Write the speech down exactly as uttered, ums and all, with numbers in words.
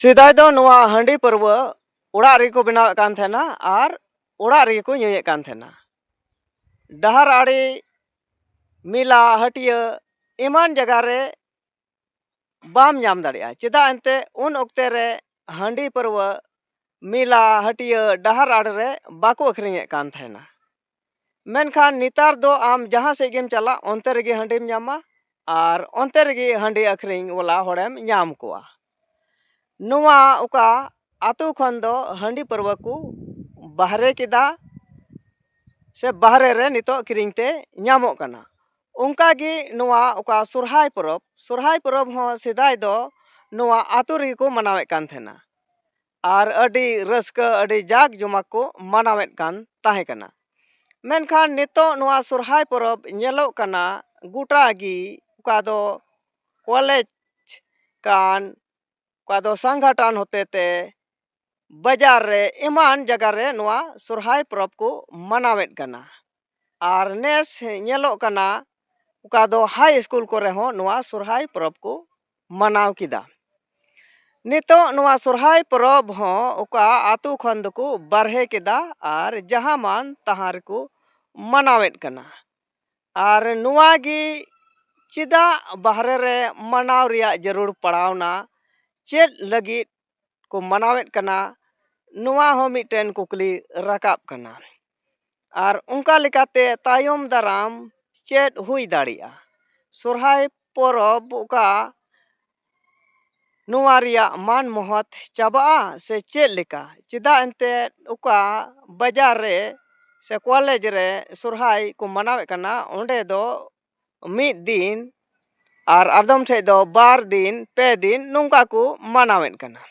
ᱥᱮᱫᱟᱭ ᱫᱚ ᱱᱚᱣᱟ ᱦᱟᱺᱰᱤ ᱯᱟᱹᱨᱣᱟᱹ ᱚᱲᱟᱜ ᱨᱮᱜᱮ ᱠᱚ ᱵᱮᱱᱟᱣᱮᱫ ᱠᱟᱱ ᱛᱟᱦᱮᱱᱟ ᱟᱨ ᱚᱲᱟᱜ ᱨᱮᱜᱮ ᱠᱚ ᱧᱩᱭᱮᱫ ᱠᱟᱱ ᱛᱟᱦᱮᱱᱟ᱾ ᱰᱟᱦᱟᱨ ᱟᱲᱮ, ᱢᱮᱞᱟ, ᱦᱟᱹᱴᱤᱭᱟᱹ ᱮᱢᱟᱱ ᱡᱟᱭᱜᱟ ᱨᱮ ᱵᱟᱢ ᱧᱟᱢ ᱫᱟᱲᱮᱭᱟᱜᱼᱟ᱾ ᱪᱮᱫᱟᱜ ᱮᱱᱛᱮ ᱩᱱ ᱚᱠᱛᱮ ᱨᱮ ᱦᱟᱺᱰᱤ ᱯᱟᱹᱨᱣᱟᱹ ᱢᱮᱞᱟ, ᱦᱟᱹᱴᱤᱭᱟᱹ, ᱰᱟᱦᱟᱨ ᱟᱲᱮ ᱨᱮ ᱵᱟᱠᱚ ᱟᱹᱠᱷᱨᱤᱧᱮᱫ ᱠᱟᱱ ᱛᱟᱦᱮᱱᱟ᱾ ᱢᱮᱱᱠᱷᱟᱱ ᱱᱮᱛᱟᱨ ᱫᱚ ᱟᱢ ᱡᱟᱦᱟᱸ ᱥᱮᱫ ᱜᱮᱢ ᱪᱟᱞᱟᱜ, ᱚᱱᱛᱮ ᱨᱮᱜᱮ ᱦᱟᱺᱰᱤᱢ ᱧᱟᱢᱟ ᱟᱨ ᱚᱱᱛᱮ ᱨᱮᱜᱮ ᱦᱟᱺᱰᱤ ᱟᱹᱠᱷᱨᱤᱧ ᱣᱟᱞᱟ ᱦᱚᱲᱮᱢ ᱧᱟᱢ ᱠᱚᱣᱟ᱾ ᱱᱚᱣᱟ ᱚᱠᱟ ᱟᱛᱳ ᱠᱷᱚᱱ ᱫᱚ ᱦᱟᱺᱰᱤ ᱯᱟᱹᱨᱣᱟᱹ ᱠᱚ ᱵᱟᱦᱨᱮ ᱠᱮᱫᱟ ᱥᱮ ᱵᱟᱦᱨᱮ ᱨᱮ ᱱᱤᱛᱚᱜ ᱠᱤᱨᱤᱧ ᱛᱮ ᱧᱟᱢᱚᱜ ᱠᱟᱱᱟ᱾ ᱚᱱᱠᱟ ᱜᱮ ᱱᱚᱣᱟ ᱚᱠᱟ ᱥᱚᱨᱦᱟᱭ ᱯᱚᱨᱚᱵᱽ, ᱥᱚᱨᱦᱟᱭ ᱯᱚᱨᱚᱵᱽ ᱦᱚᱸ ᱥᱮᱫᱟᱭ ᱫᱚ ᱱᱚᱣᱟ ᱟᱛᱳ ᱨᱮᱜᱮ ᱠᱚ ᱢᱟᱱᱟᱣᱮᱫ ᱠᱟᱱ ᱛᱟᱦᱮᱱᱟ ᱟᱨ ᱟᱹᱰᱤ ᱨᱟᱹᱥᱠᱟᱹ, ᱟᱹᱰᱤ ᱡᱟᱠ ᱡᱚᱢᱚᱠ ᱠᱚ ᱢᱟᱱᱟᱣᱮᱫ ᱠᱟᱱ ᱛᱟᱦᱮᱸ ᱠᱟᱱᱟ᱾ ᱢᱮᱱᱠᱷᱟᱱ ᱱᱤᱛᱚᱜ ᱱᱚᱣᱟ ᱥᱚᱨᱦᱟᱭ ᱯᱚᱨᱚᱵᱽ ᱧᱮᱞᱚᱜ ᱠᱟᱱᱟ ᱜᱚᱴᱟ ᱜᱮ, ᱚᱠᱟ ᱫᱚ ᱠᱚᱞᱮᱡᱽ ᱠᱟᱱ, ᱚᱠᱟ ᱫᱚ ᱥᱟᱝᱜᱟᱴᱟᱱ ᱦᱚᱛᱮᱛᱮ ᱵᱟᱡᱟᱨ ᱨᱮ ᱮᱢᱟᱱ ᱡᱟᱭᱜᱟ ᱨᱮ ᱱᱚᱣᱟ ᱥᱚᱨᱦᱟᱭ ᱯᱚᱨᱚᱵᱽ ᱠᱚ ᱢᱟᱱᱟᱣᱮᱫ ᱠᱟᱱᱟ᱾ ᱟᱨ ᱱᱮᱥ ᱧᱮᱞᱚᱜ ᱠᱟᱱᱟ ᱚᱠᱟ ᱫᱚ ᱦᱟᱭ ᱥᱠᱩᱞ ᱠᱚᱨᱮ ᱦᱚᱸ ᱱᱚᱣᱟ ᱥᱚᱨᱦᱟᱭ ᱯᱚᱨᱚᱵᱽ ᱠᱚ ᱢᱟᱱᱟᱣ ᱠᱮᱫᱟ᱾ ᱱᱤᱛᱚᱜ ᱱᱚᱣᱟ ᱥᱚᱨᱦᱟᱭ ᱯᱚᱨᱚᱵᱽ ᱦᱚᱸ ᱚᱠᱟ ᱟᱛᱳ ᱠᱷᱚᱱ ᱫᱚᱠᱚ ᱵᱟᱨᱦᱮ ᱠᱮᱫᱟ ᱟᱨ ᱡᱟᱦᱟᱸ ᱢᱟᱱ ᱛᱟᱦᱟᱸ ᱨᱮᱠᱚ ᱢᱟᱱᱟᱣᱮᱫ ᱠᱟᱱᱟ᱾ ᱟᱨ ᱱᱚᱣᱟ ᱜᱮ ᱪᱮᱫᱟᱜ ᱵᱟᱦᱨᱮ ᱨᱮ ᱢᱟᱱᱟᱣ ᱨᱮᱭᱟᱜ ᱡᱟᱹᱨᱩᱲ ᱯᱟᱲᱟᱣᱱᱟ, ᱪᱮᱫ ᱞᱟᱹᱜᱤᱫ ᱠᱚ ᱢᱟᱱᱟᱣᱮᱫ ᱠᱟᱱᱟ, ᱱᱚᱣᱟ ᱦᱚᱸ ᱢᱤᱫᱴᱮᱱ ᱠᱩᱠᱞᱤ ᱨᱟᱠᱟᱵ ᱠᱟᱱᱟ᱾ ᱟᱨ ᱚᱱᱠᱟ ᱞᱮᱠᱟᱛᱮ ᱛᱟᱭᱚᱢ ᱫᱟᱨᱟᱢ ᱪᱮᱫ ᱦᱩᱭ ᱫᱟᱲᱮᱭᱟᱜᱼᱟ? ᱥᱚᱨᱦᱟᱭ ᱯᱚᱨᱚᱵᱽ ᱚᱠᱟ ᱱᱚᱣᱟ ᱨᱮᱭᱟᱜ ᱢᱟᱱ ᱢᱚᱦᱚᱛ ᱪᱟᱵᱟᱜᱼᱟ ᱥᱮ ᱪᱮᱫ ᱞᱮᱠᱟ? ᱪᱮᱫᱟᱜ ᱮᱱᱛᱮᱫ ᱚᱠᱟ ᱵᱟᱡᱟᱨ ᱨᱮ ᱥᱮ ᱠᱚᱞᱮᱡᱽ ᱨᱮ ᱥᱚᱨᱦᱟᱭ ᱠᱚ ᱢᱟᱱᱟᱣᱮᱫ ᱠᱟᱱᱟ, ᱚᱸᱰᱮ ᱫᱚ ᱢᱤᱫ ᱫᱤᱱ ᱟᱨ ᱟᱫᱚᱢ ᱴᱷᱮᱡ ᱫᱚ ᱵᱟᱨ ᱫᱤᱱ, ᱯᱮ ᱫᱤᱱ ᱱᱚᱝᱠᱟ ᱠᱚ ᱢᱟᱱᱟᱣᱮᱫ ᱠᱟᱱᱟ᱾